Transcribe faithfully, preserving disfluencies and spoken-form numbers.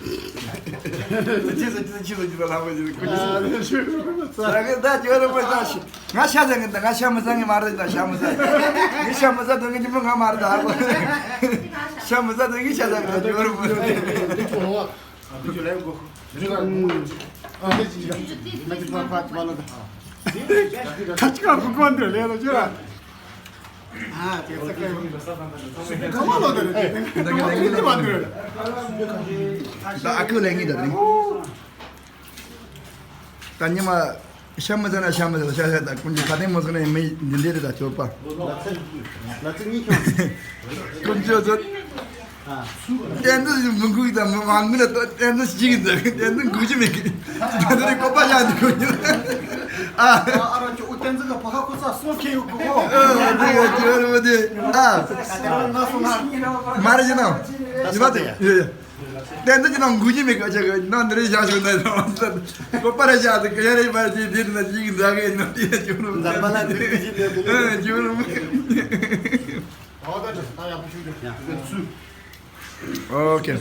ཅི་ཟེར་ཅི་ཟེར་ཅི་ཟེར་ཅི་ཟེར་ལྷག་པ་ཅི་ཟེར་ཁུ་ཅི་ཟེར། ད་གི་ད་ཇོ་རུ་པ་ད་ཤི། ང་ཤ་ཟ་གི་ད་ང་ཤ་མི་ཟ་གི་མ་རེད། ད་ཤ་མི་ཟ། ངས་ཤ་མི་ཟ་དོན་གི་ཉི་མ་ང་མ་རེད་ད། ཤ་མི་ཟ་དོན་གི་ཤ་ཟ་གི་ད་ཇོ་རུ་པ། ཁ་ཅིག་ག་གུ་གོན་དུ་ལེ་རོ་ཅོ་ར། ཨ་དེ་ཚ་ཁ་ཡོད། ག་མ་ལོ་དེ་རེད། ད་གི་ལེ་གི་ལེ་གི་ལེ། ད་ཨ་ཁུ་ལེ་གི་ད་རེད། ད་ཉི་མ་ཤ་མི་ཟ་ན་ཤ་མི་ཟ་ཤ་ཤ་ད་ཀུན་གྱི་ཁ་དན་མོ་ཟ་ན་མི་འདི་འདི་རེད། ད་ཅོ་པ། ལ་ཚིག་གཉིས་ཁྱོད། ཀུན་ཅོ་ཟ། བསྟན་འཛིན་མི་འགུག་དང་མི་མང་མི་ལ་བསྟན་འཛིན་ཞིག་གི་འདུག་བསྟན་འཛིན་འགུག་གི་མེད་གི། ད་དེ་རིང་བཀོད་པ་བཞག་འདུག་གོ་ཉིན། ཨ། ཨ་ར་ཅོ་བསྟན་འཛིན་ག་ཕ་ཁ་ཁོ་ས་སོང་ཁེ་ཡོད་གོ། ཨ་དེ་ག་དེ་བར་མ་དེ། ཨ། ང་སོང་ང་། མ་རེད་ཅི་ནང་། ཡི་བ་དེ་ཡོད་ཡོད། བསྟན་འཛིན་གྱི་ནང་འགུག་གི་མེད་གི། ཨ་ཅག་གི་ནང་འདི་རེད་བཞག་ཞོག་ན་བསྟན་བཀོད་པ་རེད་བཞག་དེ་ག་ཡ་རེད་མ་རེད་དེ་དེ་ན་ཅིག་འདྲ་གི་ནང་དེ་ཅོ་རུ། འདར་མ་ལ་དེ་དེ་ཅི་ནས་དེ་ནས་ཅོ་རུ། ཨོ་ཁེ།